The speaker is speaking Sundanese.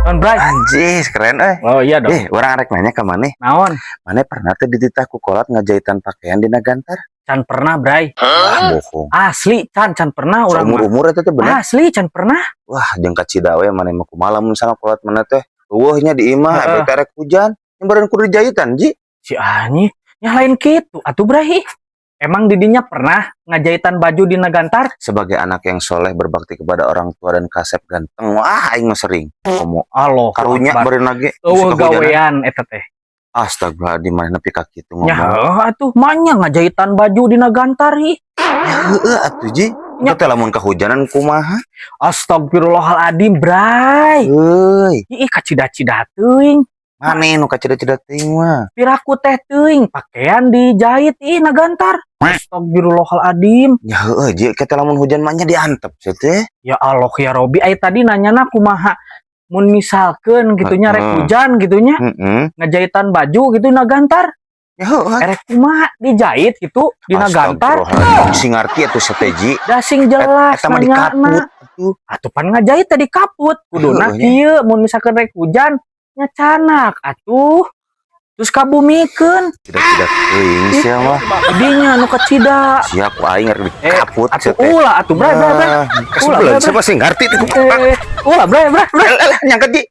Naon, Bray? Anjis, keren euy. Oh iya dong. Eh, urang arek nanya ka maneh. Naon? Maneh pernah teh dititah ku kolot ngajahitan pakaian dina gantar? Can pernah, Bray. Wah, bohong. Asli, can can pernah urang mah. Umur-umur eta teh bener. Asli can pernah. Wah, jeung kacida we maneh mah, kumaha lamun misalnya kolot maneh teh euweuh nya di imah, eta rek hujan, yang badan kudu dijahitan, Ji. Si Anyi, nya lain kitu atuh, Bray. Emang didinya pernah ngajahitan baju di gantar? Sebagai anak yang soleh, berbakti kepada orang tua dan kasep ganteng, wah, aing mah sering. Komo Allah karunya Akbar. Beureun lagi. Euweuh gawean eta teh. Astagfirullah, di mana nepi ka kitu Nya ngomong. Heuh atuh, manya ngajahitan baju di gantar ih. Ya heueuh atuh, Ji. Nya. Teh lamun kahujanan kumaha? Astagfirullahaladzim, Bray. Euy, Ih, kacida-cida teuing. Maneh nu kacida-cida teuing mah. Piraku teh teuing pakaian dijahit ih na gantar. Astagfirullahaladzim. Ya heueuh, Ji, kita lamun hujan mah nya diantep sia teh. Ya Allah ya Robi, ai tadi nanyana kumaha mun misalkeun gitunya rek hujan gitunya ngajahitan baju gitu na gantar. Ya heueuh. Erek kumaha dijahit gitu dina gantar? Astagfirullahaladzim, sing ngarti atuh sia teh, Ji. Da sing jelas Eta mah nanyana. dikaput atuh. Atuh pan ngajahit tadi kaput. Kuduna Heueuh nya. Kieu mun misalkeun rek hujan nya canak atuh. Terus kabumikeun. Cida-cida teuing sia mah. Dinya nu kacida. Sia ku aing rek dikaput Atuh sia teh. Ulah atuh, Bray, Bray, Bray. Ah, Ulah, kasebeleun Bray, siapa sih ngarti teh. Eh, ulah, Bray, Bray, Bray. Nyangket, Ji.